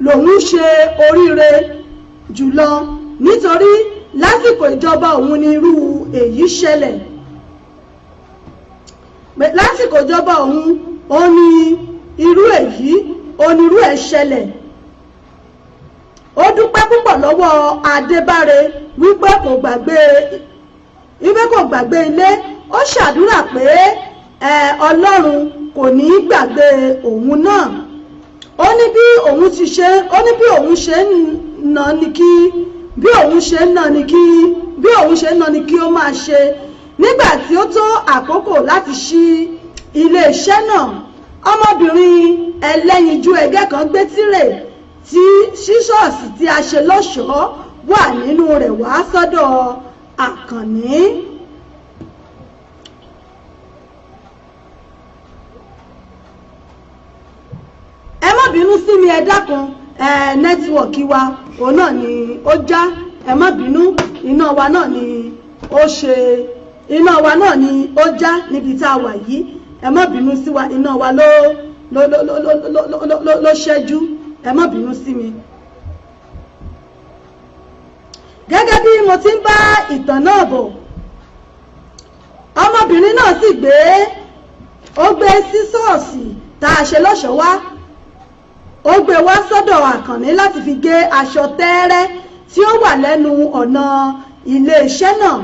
Lòun ṣe oríire jùlọ nítorí lásìkò ìjọba òun ni irú èyí ṣẹlẹ̀. Lásìkò ìjọba òun, ó ní irú èyí onírú ẹ̀ ṣẹlẹ̀. Ó dúpẹ́ púpọ̀ lọ́wọ́ Adébáre wípé kò gbàgbé ilé. Ó ṣàdúrà pé Ọlọ́run kò ní í gbàgbé òun náà. Ó ní bí òun ṣe ń ná ni kí bí òun ṣe ń ná ni kí bí òun ṣe ń ná ni kí ó máa ṣe. Nígbà tí ó tó àkókò láti ṣí iléeṣẹ́ náà, ọmọbìnrin ẹlẹ́yinjú ẹgẹ́ kan gbé tírè tí sísọ́ọ̀sì tí a ṣe lọ́ṣọ̀ọ́ wà nínú rẹ̀ wá sọ́dọ̀ Àkànní. Ẹ má bínú sí mi, ẹ dákun. Ẹ network wa òun náà ni ó já. Ẹ má bínú, iná wa náà ni ó ṣe, iná wa náà ni ó já níbi tá a wà yìí. Ẹ má bínú sí wa, iná wa ló ṣẹ́jú. Ẹ má bínú sí mi. Gẹ́gẹ́ bí mo ti ń bá ìtàn náà bọ̀, ọmọbìnrin náà sì gbé, ó gbé sísọ́ọ̀sì tá a ṣe lọ́ṣọ̀ọ́ wá. Ó gbé wá sọ́dọ̀ Àkànní láti fi gé aṣọ tẹ́ẹ́rẹ́ tí ó wà lẹ́nu ọ̀nà iléeṣẹ́ náà.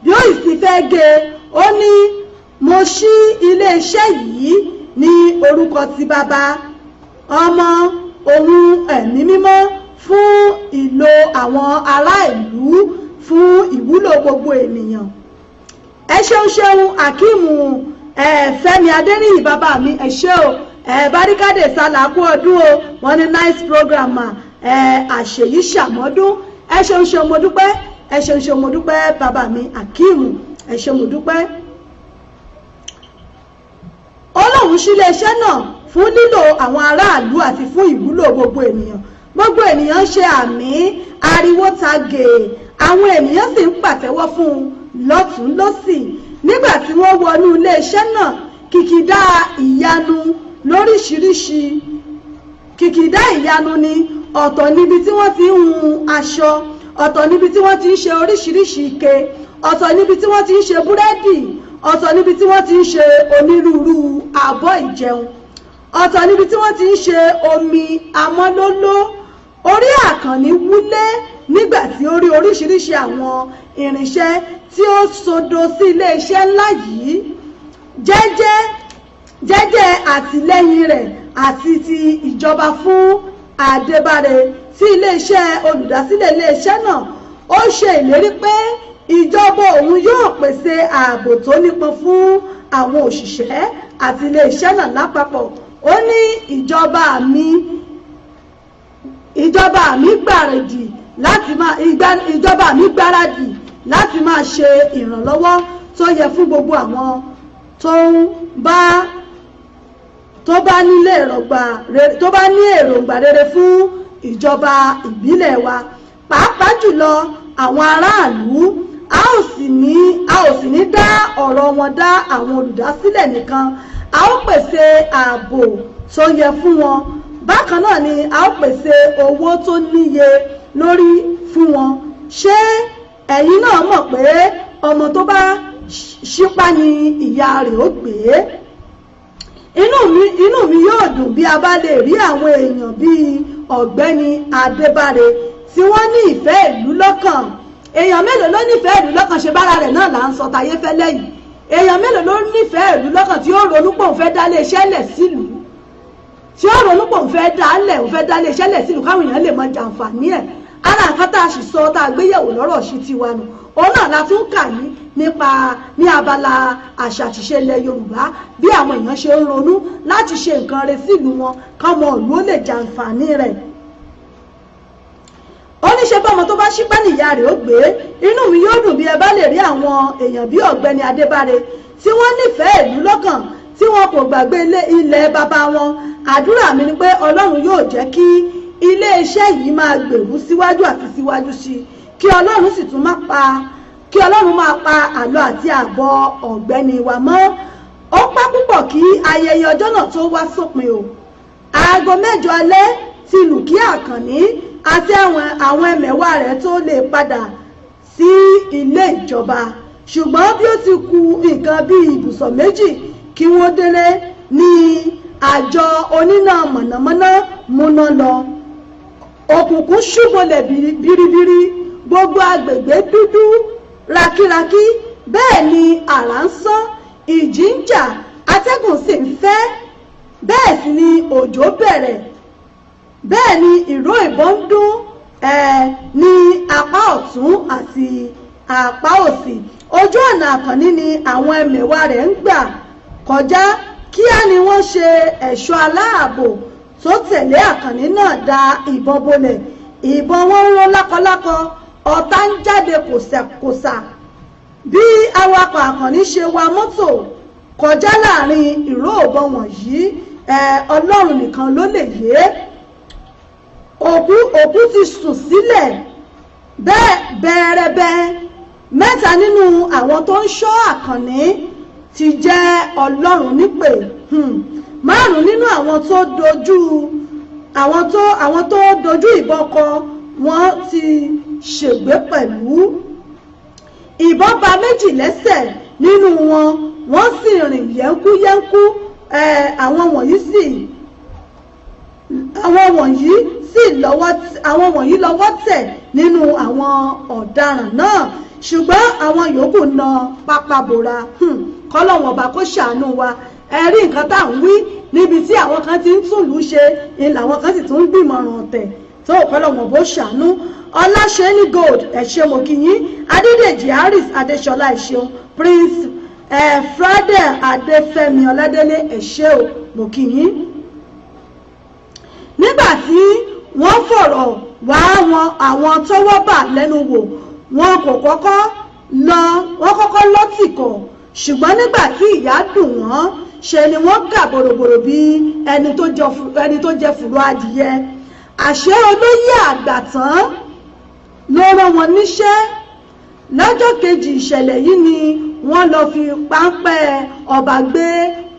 Bí ó sì fẹ́ gé, ó ní, "Mo ṣí iléeṣẹ́ yìí ní orúkọ ti Bàbá, Ọmọ òun Ẹ̀mí Mímọ́, fún ìlò àwọn ará ìlú, fún ìwúlò gbogbo ènìyàn." Ẹ ṣeun ṣeun, Akíìmù ẹ Fẹ́mi Adéníyì, bàbá mi, ẹ ṣé o. Ẹ Báríkàdé sálà, kú ọdún o. Wọ́n ní nice program. Ẹ àṣeyí ṣàmọ́dún. Ẹ ṣeun ṣeun, mo dúpẹ́. Ẹ ṣeun ṣeun, mo dúpẹ́, bàbá mi Akíìmù. Ẹ ṣeun, mo dúpẹ́. Ó lóun ṣí iléeṣẹ́ náà fún lílò àwọn aráàlú àti fún ìwúlò gbogbo ènìyàn. Gbogbo ènìyàn ṣe àmín, ariwo ta gèè, àwọn ènìyàn sì ń pàtẹ́wọ́ fún un lọ́tún lọ́sì. Nígbà tí wọ́n wọnú iléeṣẹ́ náà, kìkìdá ìyanu lóríṣiríṣi, kìkìdá ìyanu ni. Ọ̀tọ̀ níbi tí wọ́n ti ń hun aṣọ, ọ̀tọ̀ níbi tí wọ́n ti ń ṣe oríṣiríṣi ike, ọ̀tọ̀ níbi tí wọ́n ti ń ṣe búrẹ́dì, ọ̀tọ̀ níbi tí wọ́n ti ń ṣe onírúurú abọ́ ìjẹun, ọ̀tọ̀ níbi tí wọ́n ti ń ṣe omi amọ́lóló. Orí Àkànní wúlé nígbà tí ó rí oríṣiríṣi àwọn irinṣẹ́ tí ó sodo sí iléeṣẹ́ ńlá yìí. Jẹ́jẹ́ jẹ́jẹ́ àtìlẹ́yìn rẹ̀ àti ti ìjọba fún Adébáre tí iléeṣẹ́ olùdásílẹ̀ iléeṣẹ́ náà. Ó ṣe ìlérí pé ìjọba òun yóò pèsè ààbò tó nípọn fún àwọn òṣìṣẹ́ àti iléeṣẹ́ náà lápapọ̀. Ó ní, Ìjọba mi gbáradì láti máa ṣe ìrànlọ́wọ́ tó yẹ fún gbogbo àwọn tó bá ní èròǹgbà rere fún ìjọba ìbílẹ̀ wa, pàápàá jùlọ àwọn aráàlú. A ò sì ní dá ọ̀rọ̀ wọn dá àwọn olùdásílẹ̀ nìkan. A ó pèsè ààbò tó yẹ fún wọn. Bákan náà ni a ó pèsè owó tó níye lórí fún wọn. Ṣé ẹ̀yin náà mọ̀ pé ọmọ tó bá ṣípá ni ìyá rẹ̀ ó gbé? Inú mi yóò dùn bí a bá lè rí àwọn èèyàn bíi Ọ̀gbẹ́ni Adébáre tí wọ́n ní ìfẹ́ ìlú lọ́kàn." Èèyàn mélòó ló nífẹ̀ẹ́ ìlú lọ́kàn? Ṣe bára rẹ̀ náà là ń sọ tayé fẹ́ lẹ́yìn. Èèyàn mélòó ló nífẹ̀ẹ́ ìlú lọ́kàn tí ó ronú pé òun fẹ́ dá iléeṣẹ́ lẹ̀ sílùú, tí ó ronú pé òun fẹ́ dá iléeṣẹ́ lẹ̀ sílùú káwọn èèyàn lè mọ jàǹfààní ẹ̀? Ara nǹkan tá a sì sọ, tá a gbéyẹ̀wò lọ́rọ̀ sí tiwa nù, òun náà la tún kà ní nípa ní abala àṣà àtìṣe ilẹ̀ Yorùbá, bí àwọn èèyàn ṣe ń ronú láti ṣe nǹkan rẹ̀ sílùú wọn káwọn ìlú ó lè jàǹfààní rẹ̀. Ó ní ṣe bọ́mọ tó bá ṣípá nìyá rẹ̀ ó gbé. Inú mi yóò dùn bí ẹ bá lè rí àwọn èèyàn bí Ọ̀gbẹ́ni Adébáre tí wọ́n nífẹ̀ẹ́ ìlú lọ́kàn, tí wọn kò gbàgbé ilẹ̀ bàbá wọn. Àdúrà mi ni pé Ọlọ́run yóò jẹ́ kí iléeṣẹ́ yìí máa gbèrú síwájú àti síwájú sí i, kí Ọlọ́run máa pa àlọ́ àti àbọ̀ ọ̀gbẹ́ni wa mọ́. Ó pẹ́ púpọ̀ kí ayẹyẹ ọjọ́ náà tó wá sópin o. Aago 8 alẹ́ tí ti lù kí Àkànní àti àwọn ẹmẹ̀wà rẹ̀ tó lè padà sí ilé ìjọba. Ṣùgbọ́n bí ó ti ku nǹkan bí ibùsọ̀ 2 kí wọ́n délé ní àjọ oníná mọ̀nàmọ́ná múná lọ. Òkùnkùn ṣúbolẹ̀ biribiri, gbogbo agbègbè dúdú rakírrakí, bẹ́ẹ̀ ni àrá ń sán, ìjì ń jà, atẹ́gùn sì ń fẹ́, bẹ́ẹ̀ sì ni òjò bẹ̀rẹ̀. Bẹ́ẹ̀ ni ìró ìbọn ń dún ní apá ọ̀tún àti apá òsì. Ojú ọ̀nà Àkànní ni àwọn ẹmẹ̀wà rẹ̀ ń gbà kọjá. Kíá ni wọ́n ṣe ẹ̀ṣọ́ aláàbò tó tẹ̀lé Àkànní náà da ìbọn bolẹ̀. Ìbọn wọn ń ró lákọlákọ, ọ̀tá ń jáde kòsàkòsà. Bí awakọ̀ Àkànní ṣe wa mọ́tò kọjá láàrin ìró ìbọn wọ̀nyí, Ọlọ́run nìkan ló lè yé. Òkú ti sùn sílẹ̀ bẹ́ẹ̀ bẹ́ẹ̀rẹ́bẹ́. 3 nínú àwọn tó ń ṣọ́ Àkànní ti jẹ́ Ọlọ́run nípè. 5 nínú àwọn tó dojú ìbọn kọ wọ́n ti ṣègbé pẹ̀lú. Ìbọn bá 2 lẹ́sẹ̀ nínú wọn, wọ́n sì rìn yẹ́nkúyẹ́nkú. Àwọn wọ̀nyí lọ́wọ́ tẹ̀ nínú àwọn ọ̀daràn náà, ṣùgbọ́n àwọn yòókù na pápá bora. Kọ́lọ́wọ̀n ọba kó ṣàánú wa. Ẹ rí nǹkan tá à ń wí, níbi tí àwọn kan ti ń túnlùú ṣe ni làwọn kan sì tún ń gbìmọ̀ràn ọ̀tẹ̀ tó. Kọ́lọ́wọ̀n bó ṣàánú. Ọláṣẹ́ni Gold, ẹ ṣé, mo kí yín. Adédèjì Harris Adéṣọlá, ẹ ṣeun. Prince Fradel Adéfẹ́mi Ọládélé, ẹ ṣé o, mo kí yín. Nígbà tí wọ́n fọ̀rọ̀ wá wọn àwọn tọ́wọ́ bà lẹ́nu wò, wọn kò kọ́kọ́ lọ, wọ́n kọ́kọ́ lọ́tìkọ̀, ṣùgbọ́n nígbà tí ìyà dùn wọ́n, ṣe ni wọ́n kà bòròbòrò bí ẹni tó jẹ fùrọ̀ adìyẹ. Àṣé olóyè Àgbàtàn ló rán wọn níṣẹ́. Lọ́jọ́ kejì ìṣẹ̀lẹ̀ yìí ni wọ́n lọ fi páńpẹ́ ọba gbé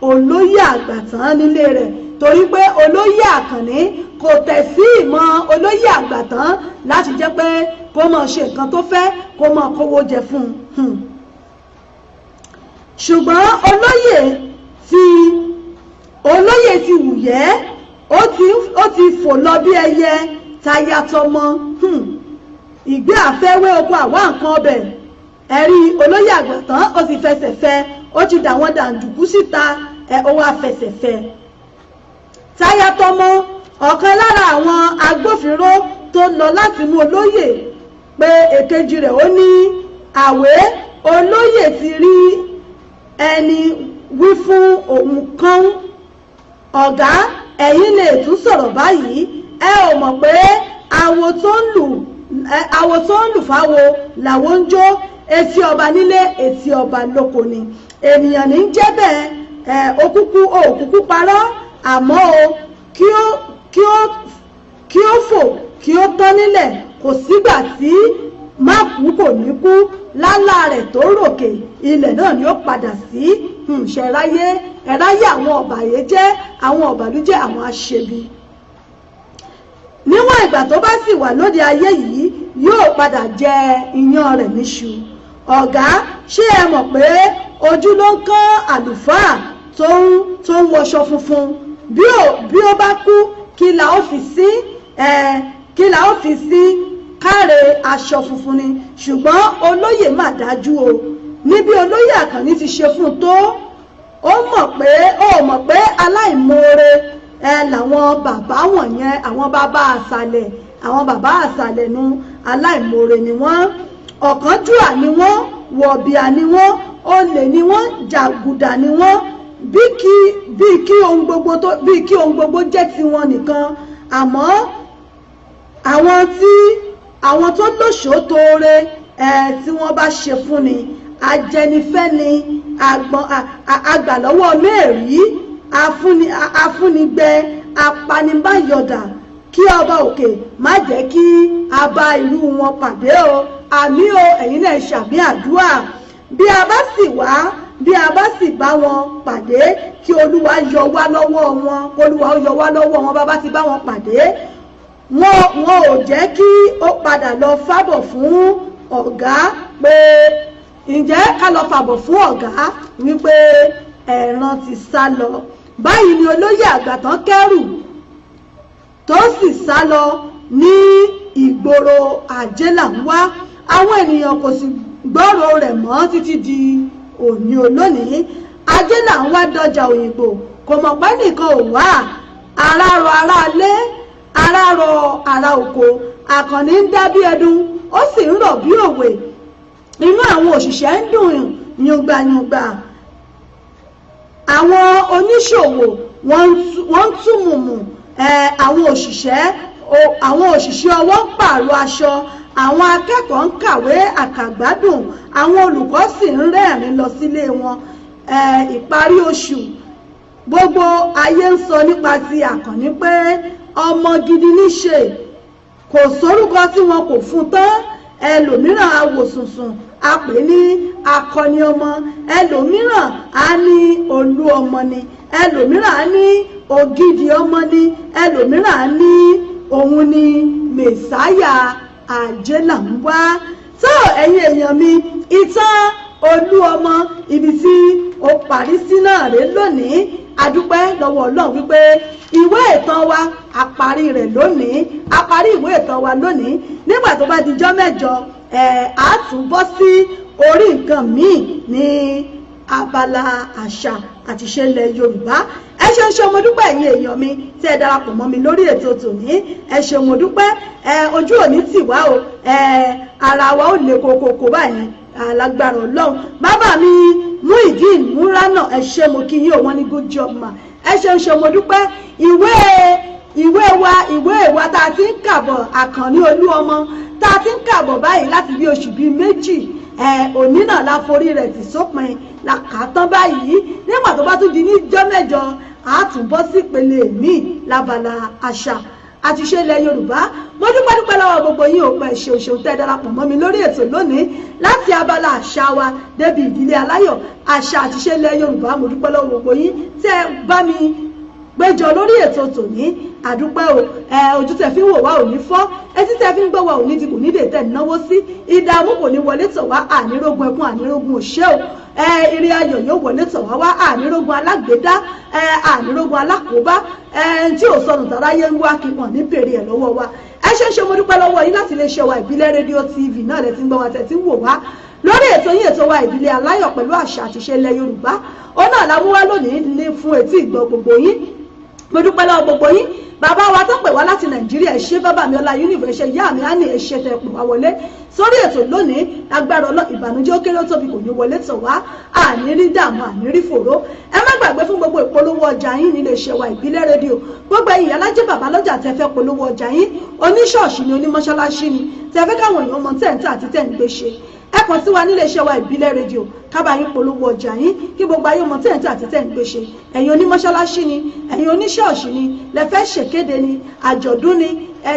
olóyè Àgbàtàn nílé rẹ̀, torí pé olóyè Àkànní kò tẹ̀ sí ìmọ̀ olóyè Àgbàtàn láti jẹ́ pé kó máa ṣe nǹkan tó fẹ́, kó máa kówó jẹ fún un. Ṣùgbọ́n olóyè ti wùyẹ́, ó ti fò lọ bí ẹyẹ tayatọmọ ìgbé àfẹ́wé oko àwa nǹkan ọbẹ̀. Ẹ̀rí olóyè Àgbàtàn, ó ti fẹsẹ̀ fẹ́, ó ti dà wọ́n dàǹdùkú síta ẹ̀, ó wá fẹsẹ̀ fẹ́ tayatọmọ. Ọ̀kan lára àwọn agbófinró tó lọ láti mú olóyè pé èkejì rẹ̀, ó ní, "Àwé, olóyè ti rí ẹni wí fún òun kan. Ọ̀gá, ẹ̀yin lè tún sọ̀rọ̀ báyìí. Ẹ ò mọ̀ pé àwo tó ń lù fáwo làwo ń jó? Etí ọba nílé, etí ọba lóko ni. Ènìyàn ní jẹ́ bẹ́ẹ̀." Ẹ òkúkú òkúkú parọ́, àmọ́ o kí ó fò kí ó tán nílẹ̀, kò sígbà tí má kú kò ní kú. Lálá rẹ̀ tó ròkè, ilẹ̀ náà ni ó padà sí. Ṣẹ̀ráyé ẹ̀ráyé, àwọn ọ̀bàyéjẹ́, àwọn ọ̀bàlújẹ́, àwọn aṣebi, níwọ̀n ìgbà tó bá sì wà lóde ayé yìí, yóò padà jẹ iyán rẹ̀ níṣu. Ọ̀gá, ṣé ẹ mọ̀ pé ojú ló ń kán àlùfáà tó ń wọṣọ funfun? Bí ó bá kú, kí la ó fi sí ẹ? Kí la ó fi sí káre aṣọ funfun ni? Ṣùgbọ́n olóyè mà dájú o. Níbi olóyè Àkànní ti ṣe fún un tó, ó mọ̀ pé aláìmoore ẹ làwọn bàbá wọ̀nyẹn, àwọn bàbá àṣàlẹ̀, àwọn bàbá àṣàlẹ̀ nu. Aláìmoore ni wọ́n, ọ̀kánjúà ni wọ́n, wọ̀bìà ni wọ́n, olè ni wọ́n, jàgùdà ni wọ́n. Bí kí ohun gbogbo jẹ́ tiwọn nìkan. Àmọ́ àwọn tó lóṣòó tóore ẹ tí wọ́n bá ṣe fún ni, ajẹnifẹ́ni, agbàlọ́wọ́ mẹ́ẹ̀rí, afúnigbẹ, apanibáyọ̀dà. Kí ọba òkè má jẹ́ kí a bá irú wọn pàdé o. Àmín o. Ẹ̀yin náà ṣàmín àdúrà. Bí a bá sì bá wọn pàdé, kí Olúwa yọ wá lọ́wọ́ wọn, kí Olúwa yọ wá lọ́wọ́ wọn bá bá ti bá wọn pàdé. Wọn ò jẹ́ kí ó padà lọ fábọ̀ fún ọ̀gá pé ǹjẹ́ ká lọ fàbọ̀ fún ọ̀gá wípé ẹran ti sá lọ. Báyìí ni olóyè Àgbàtàn kẹ́rù tó sì sá lọ ní ìgboro Ajé là ń wá. Àwọn ènìyàn kò sì gbọ́rọ̀ rẹ̀ mọ́ títí di òní olónìí. Ajé là ń wá dọjà Òyìnbó, kò mọ̀ pé nìkan ò wá. Ara rọ ará ilé, ara rọ ará oko. Àkànní ń dá bí ẹdun, ó sì ń rọ̀ bí òwe. Inú àwọn òṣìṣẹ́ ń dùn yùngbàyùngbà, àwọn oníṣòwò wọ́n ń túmùmù, àwọn òṣìṣẹ́ ọwọ́ ń pààrọ̀ aṣọ, àwọn akẹ́kọ̀ọ́ ń kàwé àkàgbádùn, àwọn olùkọ́ sì ń rẹ́rìn lọ sílé wọn. Ìparí oṣù, gbogbo ayé ń sọ nípa ti Àkànní pé ọmọ gidi níṣe. Kò sórúkọ tí wọn kò fún tán. Ẹlòmíràn awòsùnsùn a pè ní akọni ọmọ, ẹlòmíràn á ní olú ọmọ ni, ẹlòmíràn á ní ògidì ọmọ ni, ẹlòmíràn á ní òun ni mẹ̀sáyà. Ajé là ń wá. Tó ẹ̀yin èèyàn mi, ìtàn Olú Ọmọ, ibi tí ó parí sí náà rèé lónìí. Adúpẹ́ lọ́wọ́ Ọlọ́run wípé ìwé ìtàn wa, a parí rẹ̀ lónìí. A parí ìwé ìtàn wa lónìí. Nígbà tó bá dijọ́ mẹ́jọ ẹ̀, á tún bọ́ sí orí nǹkan míì ní abala àṣà àti ìṣe ilẹ̀ Yorùbá. Ẹ ṣeun ṣe, mo dúpẹ́. Ẹ̀yin èèyàn mi tí ẹ darapọ̀ mọ́ mi lórí ètò tòní, ẹ ṣeun, mo dúpẹ́. Ẹ ojú òní tì wá o. Ẹ ara wa ó le kokoko báyìí, alágbára Ọlọ́run. Bàbá mi Muideen Múránà, ẹ ṣé, mo kí yín o. Wọ́n ní good job, ma. Ẹ ṣeun ṣe, mo dúpẹ́. Ìwé wa tá a ti ń kàbọ̀, Àkànní Olú Ọmọ, tá a ti ń kàbọ̀ báyìí láti bí oṣù 2, ẹ òní náà la forí rẹ̀ tì sópin, la kà á tán báyìí. Nígbà tó bá tún di níjọ́ mẹ́jọ, a tún bọ́ sí ìpele míì lábala àṣà àti ìṣe ilẹ̀ Yorùbá. Mo dúpẹ́ dúpẹ́ lọ́wọ́ gbogbo yín òpin. Ẹ̀ṣẹ̀ òṣèlú tẹ́ darapọ̀ mọ́ mi lórí ètò lónìí, láti abala àṣà wa débi ìdílé aláyọ̀, àṣà àti ìṣe ilẹ̀ Yorùbá. Mo dúpẹ́ lọ́wọ́ gbogbo yín tẹ́ bá mi péjọ lórí ètò tòní. Àdúpẹ́ o. Ẹ ojú tẹ́ fi ń wò wá ò ní fọ́, etí tẹ́ fi ń gbọ́ wá ò ní di, kò ní dè tẹ́ náwó sí. Ìdààmú kò ní wọlé tọ̀ wá. Ànírógun ẹkún, ànírógun òṣè o. Ẹ ire ayọ̀ yóò wọlé tọ̀ wá wá. Ànírógun alágbèédá, ẹ ànírógun alákòóbá, ẹ tí ò sọnù tàráyé ń wá kí wọn ní bèrè ẹ lọ́wọ́ wa. Ẹ ṣe ń ṣe, mo dúpẹ́ lọ́wọ́ yín. Láti lè ṣe wa Ìbílẹ̀ Rédíò TV náà lẹ ti ń gbọ́ wa, tẹ̀ tí ń wò wá lórí ètò yín, ètò wa, Ìdílé Aláyọ̀, pẹ̀lú àṣà àti ìṣe ilẹ̀ Yorùbá. Ó náà la mú wá lónìí ní fún etí ìgbọ́ gbogbo yín. Mo dúpẹ́ lọ́wọ́ gbogbo yín. Bàbá wa tó pè wá láti Nàìjíríà, ẹ ṣé. Bàbá mi Ọlá Univ, ẹ ṣé. Ìyá mi á ní ẹ ṣé tẹ́ pè wá wọlé sórí ètò lónìí. Agbára ọlọ́, ìbànújẹ́ ó kéré ó tóbi kò ní wọlé tọ̀ wá. Àní rí dààmú, àní rí fòró. Ẹ má gbàgbé, fún gbogbo ìpolówó ọjà yín nílé iṣẹ́ wa Ìbílẹ̀ Rédíò, gbogbo ẹ̀yin alájẹ́, bàbá lọ́jà tẹ́ fẹ́ polówó ọjà yín, oníṣọ́ọ̀ṣì ni, onímọ́ṣáláṣí ni, tẹ́ fẹ́ káwọn èèyàn mọ tẹ́ ń tà àti tẹ́ ń gbé ṣe, ẹ kàn sí wa nílé iṣẹ́ wa Ìbílẹ̀ Rédíò, ká bá yín polówó ọjà yín kí gbogbo ayé mọ tẹ́ ń tà àti tẹ́ ń gbé ṣe. Ẹ̀yin onímọ́ṣáláṣí ni, ẹ̀yin oníṣọ́ọ̀ṣì ni, lẹ fẹ́ ṣèkéde ni, àjọ̀dún ni,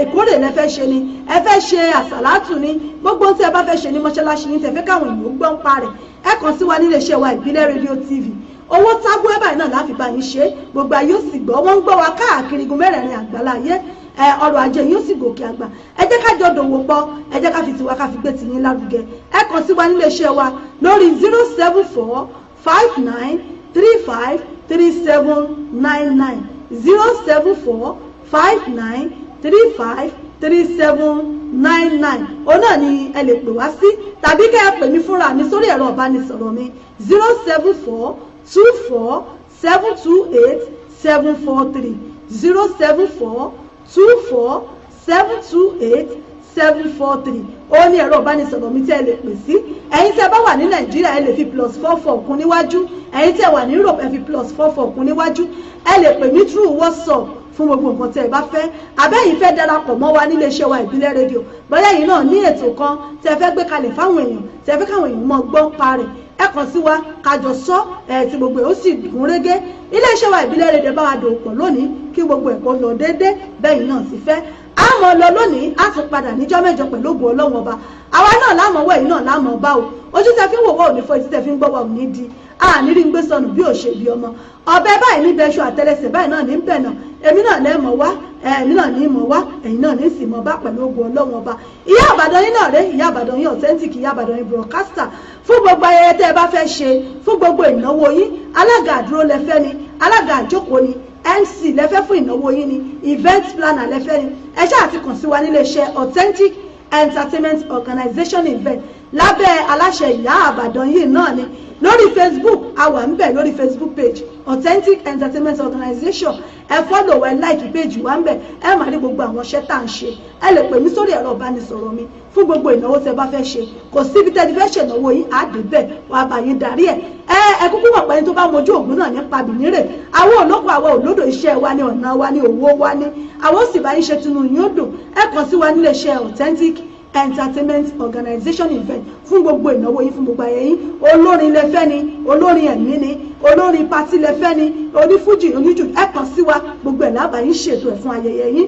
ìkórè lẹ fẹ́ ṣe ni, ẹ fẹ́ ṣe àsàlátù ni, gbogbo tí ẹ bá fẹ́ ṣe ní mọ́ṣáláṣí ní, tẹ́ fẹ́ káwọn èèyàn gbọ́ ń pa rẹ̀, ẹ kàn sí wa nílé iṣẹ́ wa Ìbílẹ̀ Rédíò TV. Owó tábú ẹ báyìí náà láfi bá yín ṣe, gbogbo ayé ó sì gbọ́. Wọ́n ń gbọ́ wa káàkiri igun mẹ́rẹ̀ẹ̀rin àgbáláyé. Ẹ ọrọ̀ ajé yóò sì gòkè àgbà. Ẹ jẹ́ ká jọ dòwò pọ̀, ẹ jẹ́ ká fi tiwa, ká fi gbé tiyín lárugẹ. Ẹ kàn sí wa nílé iṣẹ́ wa lórí 07459353799, 07459353799. Òun náà ni ẹ lè pè wá sí, tàbí kẹ́ ẹ pè mí fúnra mi sórí ẹ̀rọ ìbánisọ̀rọ̀ mi, 07424728743, 07424728743. Ó ní ẹ̀rọ ìbánisọ̀rọ̀ mi tí ẹ lè pè sí. Ẹ̀yin tí ẹ bá wà ní Nàìjíríà, ẹ lè fi +44 kún níwájú. Ẹ̀yin tí ẹ wà ní Europe, ẹ fi +44 kún níwájú. Ẹ lè pè mí through WhatsApp fún gbogbo nǹkan tí ẹ bá fẹ́. Àbẹ́yìn fẹ́ darapọ̀ mọ́ wa nílé iṣẹ́ wa Ìbílẹ̀ Rédíò, bóyá ẹ̀yin náà ní ètò kan tí ẹ fẹ́ gbé kalẹ̀ fáwọn èèyàn, tí ẹ fẹ́ káwọn èèyàn mọ̀ gbọ́n pa rẹ̀, ẹ kàn sí wa, kájọ sọ ẹ tí gbogbo ẹ̀ ó sì gún régé. Ilé iṣẹ́ wa Ìbílẹ̀ Rédíò bá wa dòwò pọ̀ lónìí kí gbogbo ẹ̀ kó lọ déédé bẹ́yìn náà sì fẹ́. A mọ̀ lọ lónìí, a tún padà níjọ́ mẹ́jọ pẹ̀lú ògùn Ọlọ́run Ọba. Àwa náà láàmọ̀ wẹ̀ yìí náà láàmọ̀ bá o. Ojú tẹ fi ń wò wá ò ní fọ́, etí tẹ fi ń gbọ́ wá ò ní di. Àní rí ń gbé sọnù bí ò ṣe bí ọmọ. Ọbẹ̀ báyìí níbẹ̀, ṣu àtẹlẹsẹ̀ báyìí náà ní bẹ̀ náà. Èmi náà lẹ́ẹ̀mọ̀ wá. Ẹ̀mí náà ní ìmọ̀ wá, ẹ̀yin náà ní ìsìnmọ̀ bá pẹ̀lú ogun Ọlọ́run Ọba. Ìyá Àbàdàn yín náà rèé, Ìyá Àbàdàn yín authentic, Ìyá Àbàdàn yín broadcaster. Fún gbogbo ayẹyẹ tẹ́ ẹ bá fẹ́ ṣe, fún gbogbo ìnáwó yín, alága àdúró lẹ́fẹ́ ni, alága àjókòó ni, MC lẹ́fẹ́ fún ìnáwó yín ni, event planner lẹ́fẹ́ ni, ẹ ṣáà ti kàn sí wa nílé iṣẹ́ Authentic Entertainment Organization Event lábẹ́ aláṣẹ Ìyá Àbàdàn yìí náà ni. Lórí Facebook, a wà ń bẹ̀ lórí Facebook page Authentic Entertainment Organization. Ẹ follow, ẹ like page wa ń bẹ̀, ẹ máa rí gbogbo àwọn iṣẹ́ tá à ń ṣe. Ẹ lè pè mí sórí ẹ̀rọ ìbánisọ̀rọ̀ mi fún gbogbo ìnáwó tẹ́ bá fẹ́ ṣe. Kò síbi tẹ́ ti fẹ́ ṣe ìnáwó yín, á dé bẹ̀ wàá bá yín darí ẹ̀. Ẹ kúkú mọ̀ pé ẹni tó bá mojú ògùn náà nípa bìnírè. Àwọn olóko, àwọn òlódò, iṣẹ́ wa ní ọ̀nà wa ní òwò wa ní, àwọn ó sì bá yín ṣe tinú yín ó dùn. Ẹ kàn sí wa nílé iṣẹ́ Authentic Entertainment Organization Event fún gbogbo ìnáwó yín, fún gbogbo ayẹyẹ yín. Olórin lẹfẹ́ ni, olórin ẹ̀mí ni, olórin party lẹfẹ́ ni, onífújì, oníjù, ẹ kàn sí wa. Gbogbo ẹ̀ lábàá yín ṣètò ẹ̀ fún ayẹyẹ yín.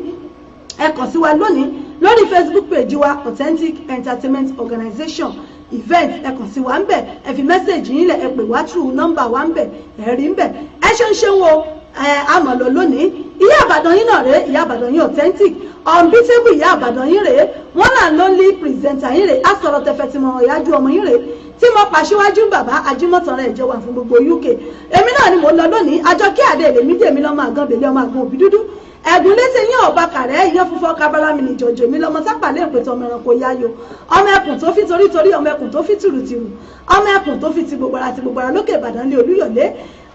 Ẹ kàn sí wa lónìí lórí Facebook page wa, Authentic Entertainment Organization Event. Ẹ kàn sí wa ń bẹ̀, ẹ fi message yín lẹ̀, ẹ pè wá through nọ́mbà wa ń bẹ̀, ẹ rí ń bẹ̀. Ẹ ṣeun ṣeun o. Ẹ àmọ̀ lọ lónìí. Ìyá Àbàdàn yín náà rèé, Ìyá Àbàdàn yín authentic, unbeatable Ìyá Àbàdàn yín rèé, one and only presenter yín rèé, asọ̀rọ̀ tẹ̀fẹ̀ tí mo ìyájú ọmọ yín rèé, tí mo pàṣíwájú bàbá ajímọ̀tàn rẹ̀ jẹ́ wà fún gbogbo UK. Èmi náà ni mò ń lọ lónìí. Àjọkí àdé èlèmí jèmi lọ́mọ àgàn bèlè ọmọ àgàn òbí dúdú ẹ̀gùn létí yín ọba kàrẹ́ ìyẹn funfun kábàlámì ní ìjọjọ. Èmi lọmọ sápàlẹ̀ ìpètè ọmọ ẹranko yáyò, ọmọ ẹkùn tó fi torí torí, ọmọ ẹkùn tó fi tìrùtìrù, ọmọ ẹkùn tó fi ti gbogbo ara ti gbogbo ara lókè Ìbàdàn lé Olúyọ̀lé,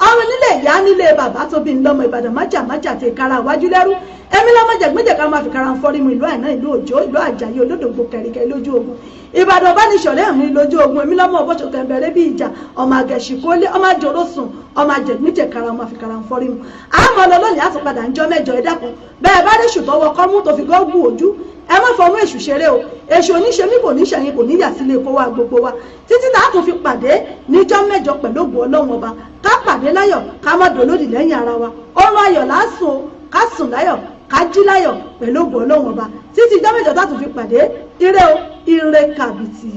ọmọ nílé ìyá nílé bàbá tó bí ńlọmọ Ìbàdàn májà májà ti kára wájú lẹ́rú. Èmi lọmọ jẹgbẹ́jẹ ká máa fi kára ń fọ́rí mu ìlú Àìná, ìlú Òjó, ìlú Àjàyí olódògbò kẹ̀ríkẹ́ lójú ogun, Ìbàdàn bá ní sọ̀rẹ́ mi lójú ogun. Èmi lọ́mọ ọbọ̀ṣọ kẹ̀mbẹ̀rẹ̀ bí ìjà, ọmọ àgẹ̀ṣì kólé, ọmọ àjòrò sùn, ọmọ àjẹgbẹ́jẹ kára, ọmọ àfi kára ń fọ́rí mu. Àmọ́ lọ lónìí, àtúpadà ń jọ mẹ́jọ. Ẹ dákun, bẹ́ẹ̀ bá rí ṣùtọ́wọ́ kọ́mú tó fi gọ́gùn ojú, ẹ má fọmú èṣù ṣeré o. Èṣù oníṣe mi kò ní ṣẹ̀yìn, kò ní yà sílé kó wá gbogbo wa títí tá a tún fi pàdé níjọ́ mẹ́jọ pẹ̀lú ògùn Ọlọ́run Ọba. Ká pàdé láyọ̀, ká má dòlódì lẹ́yìn ara wa. Ọ̀run ayọ̀ lásùn o, ká sùn láyọ̀, ká jí láyọ̀ pẹ̀lú ògùn Ọlọ́run Ọba. Títí ijọ́ mẹ́jọ tá a tún fi pàdé, ire o, ire kàbìtì.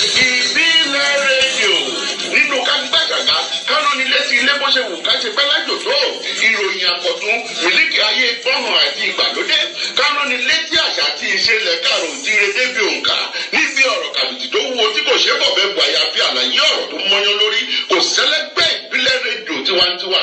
Ìbílẹ̀ Rédíò nínú kágbàgàgà kánú ní létí ilé bó ṣe wù ká ṣe pẹ́ lájò tó, ìròyìn àkọ́tún, mílíkì ayé gbọ́hàn àti ìgbàlódé, kánú ní létí àṣà àti ìṣẹ̀lẹ̀ kàrò òjíire débi òǹkà níbi ọ̀rọ̀ kàbìtì tó wúwo tí kò ṣe é bọ̀bẹ̀ bu, àyàfi àlàyé ọ̀rọ̀ tó mọ́yán lórí, kò sẹ́lẹ́gbẹ́. Ìbílẹ̀ Rédíò tiwantiwa,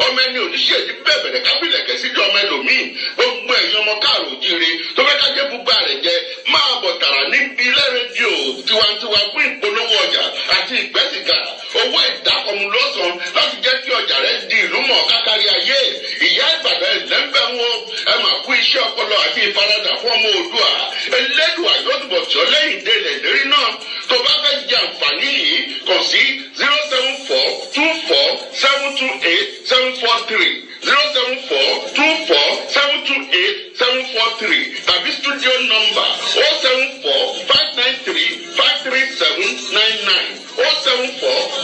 ọmọ ẹni oníṣẹ́ẹ̀dí bẹ̀bẹ̀rẹ̀ kábílẹ̀kẹ́ síbi ọmọ ẹlòmíì. Gbogbo ẹ̀yin ọmọ káàrò òjíire tó fẹ́ ká jẹ́ gbogbo àrẹ̀ jẹ, máa bọ̀ tààrà níbi Ìbílẹ̀ Rédíò tiwantiwa fún ìpolówó ọjà àti ìgbẹ́sìgà. Owó ìdákọ̀mù lọ́sàn-án láti jẹ́ kí ọjà rẹ di ìlú mọ̀ kákárí ayé. Ìyá Ìbàdàn, ẹ̀lẹ́ńbẹ̀ wọn, ẹ máa kú iṣẹ́ ọpọlọ àti ìfaradà fún ọmọ Oòduà. Elédùà yóò túbọ̀ tí ọ lẹ́yìn délẹ̀ ìlérí náà. Tó bá fẹ́ jẹ àǹfààní yìí, kàn sí 07424728743, 07424728743, tàbí studio number 07459353799,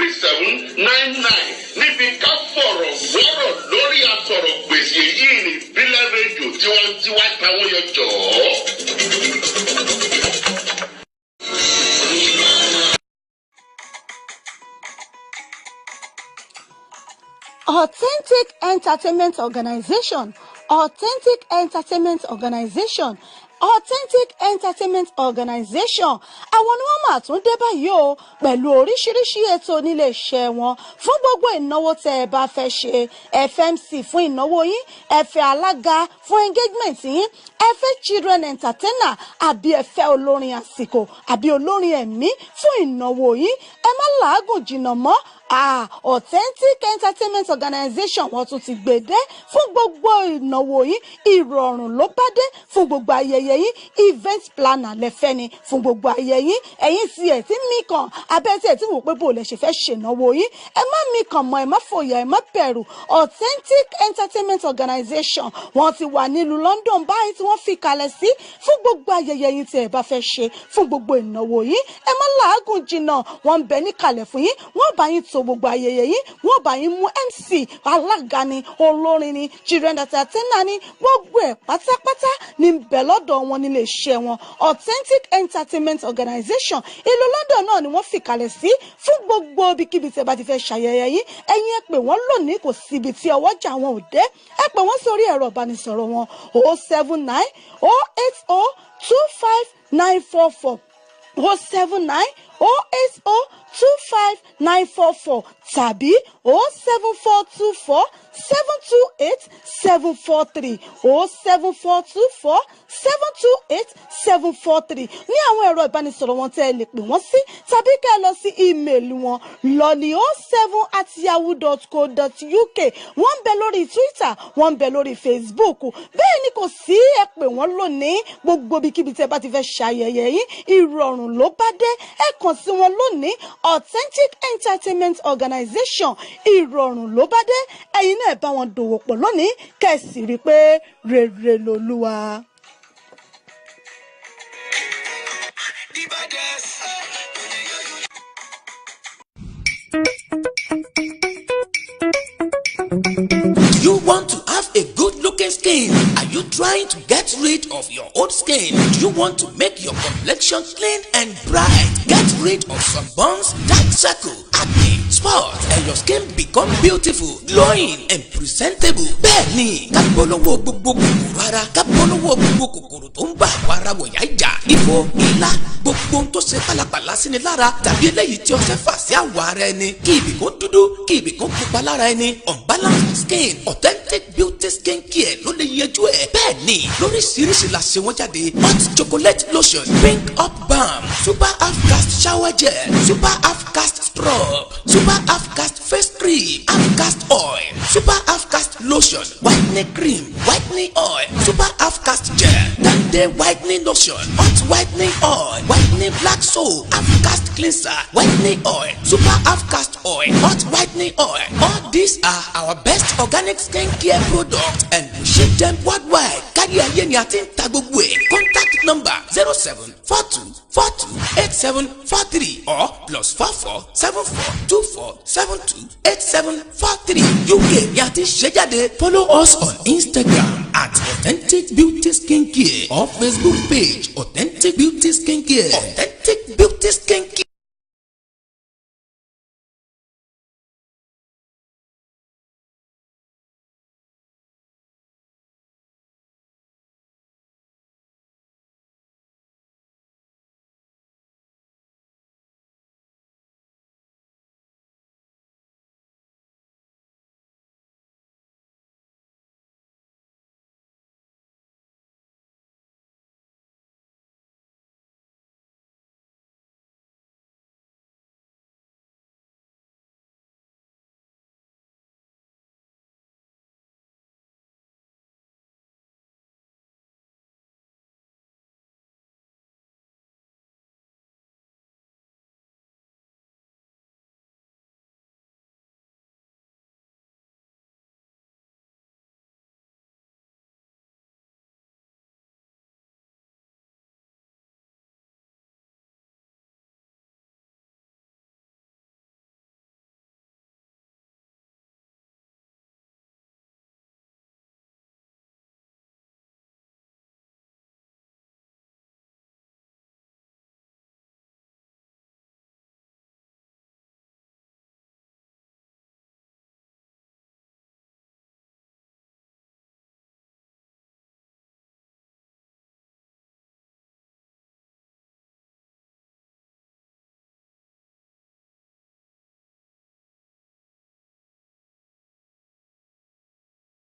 07459353799. Níbi ká fọ̀rọ̀ wọ́rọ̀ lórí asọ̀rọ̀ gbèsè yìí ní Ìbílẹ̀ Rédíò tiwantiwa táwọn yọ jọ̀ọ́. Authentic Entertainment Organization, Authentic Entertainment Organization, Authentic Entertainment Organization, àwọn ni wọ́n máa tún dé báyìí o pẹ̀lú oríṣiríṣi ètò nílé iṣẹ́ wọn fún gbogbo ìnáwó tẹ́ ẹ bá fẹ́ ṣe. FMC fún ìnáwó yín, ẹ fẹ́ alága fún engagement yín, ẹ fẹ́ children entertainer, àbí ẹ fẹ́ olórin àsìkò àbí olórin ẹ̀mí fún ìnáwó yín, ẹ má làágùn jìnnà mọ́. Ah, Authentic Entertainment Organization, wọ́n tún ti gbèdé fún gbogbo ìnáwó yín. Ìrọ̀rùn ló bá dé fún gbogbo ayẹyẹ yín. Event planner lẹ́fẹ́ ni fún gbogbo ayẹyẹ yín. Ẹ̀yin tí ẹ̀ tí mí kàn abẹ́ tí ẹ̀ tí wò pé bò lẹ ṣe fẹ́ ṣènáwó yín, ẹ má mí kàn mọ́, ẹ má fòyà, ẹ má bẹ̀rù. Authentic Entertainment Organization, wọ́n ti wà nílùú London báyìí tí wọ́n fi kalẹ̀ sí fún gbogbo ayẹyẹ yín tí ẹ bá fẹ́ ṣe, fún gbogbo ìnáwó yín. Ẹ má làágùn jìnnà, wọ́n ń bẹ níkàlẹ̀ fún yín. Wọ́n bá yín to gbogbo ayẹyẹ yín, wọ́n bá yín mú MC, alága ni, olórin ni, children entertainer ni, gbogbo ẹ̀ pátápátá ní ń bẹ lọ́dọ̀ wọn nílé iṣẹ́ wọn. Authentic Entertainment Organization, ìlú London náà ni wọ́n fìkàlẹ̀ sí fún gbogbo ibikíbi tí ẹ bá ti fẹ́ ṣayẹyẹ yín. Ẹ̀yin ẹ pè wọ́n lónìí, kò síbi tí ọwọ́jà wọn ò dé. Ẹ pè wọ́n sórí ẹ̀rọ ìbánisọ̀rọ̀ wọn: 07908025944, 07908025944 tàbí 07424728743, 07424728743 ní àwọn ẹ̀rọ ìbánisọ̀rọ̀ wọn tẹ́ ẹ lè pè wọ́n sí, tàbí kẹ́ ẹ lọ sí email wọn lọ́ní07@yahoo.co.uk. Wọ́n ń bẹ lórí Twitter, wọ́n ń bẹ lórí Facebook. Bẹ́ẹ̀ ni kò sí, ẹ pè wọ́n lónìí. Gbogbo ibikíbi tẹ́ bá ti fẹ́ ṣayẹyẹ yín, ìrọ̀rùn ló bá dé. Ẹ kàn sí wọn lónìí. Authentic Entertainment Organization, ìrọ̀rùn ló bá dé. Ẹ̀yin náà bá wọn dòwò pọ̀ lónìí, kẹ́ ẹ sì rí i pé rere lolúwa. The baddest. Do you want to have a good looking skin? Are you trying to get rid of your old skin? Do you want to make your complexion clean and bright? Get rid of sunburns, dark circle, acne, spots, and your skin become beautiful, glowing, and presentable. Bẹ́ẹ̀ni, ká bọ́ lọ́wọ́ gbogbo kòkòrò ara, ká bọ́ lọ́wọ́ gbogbo kòkòrò tó ń bá àwọ̀ ara wọ̀yá ìjà. Ifo, ìlà, gbogbo ohun tó ṣe pálapàla sí ni lára tàbí eléyìí tí ọṣẹ fà sí àwọ̀ ara ẹni. Kí ibì kan dúdú, kí ibì kan pupa lára ẹni. Unbalanced skin, Authentic Beauty Skin Care ló lè yanjú ẹ̀. Bẹ́ẹ̀ni, lóríṣiríṣi la ṣe wọ́n jáde: hot chocolate lotion, pink up balm, super half cast shower gel, super half cast scrub, super half cast face cream, half cast oil, super half cast lotion, whitening cream, whitening oil, super half cast gel, 10-day whitening lotion, hot whitening oil, whitening black soap, half cast cleanser, whitening oil, super half cast oil, hot whitening oil. All these are our best organic skin care products and we ship them worldwide. Kárí ayé ni a ti ń ta gbogbo ẹ̀. Contact number: 0742428743 or +447424728743. UK ni a ti ń ṣe jáde. Follow us on Instagram @AuthenticBeautySkincare or Facebook page, Authentic Beauty Skincare. Authentic Beauty Skin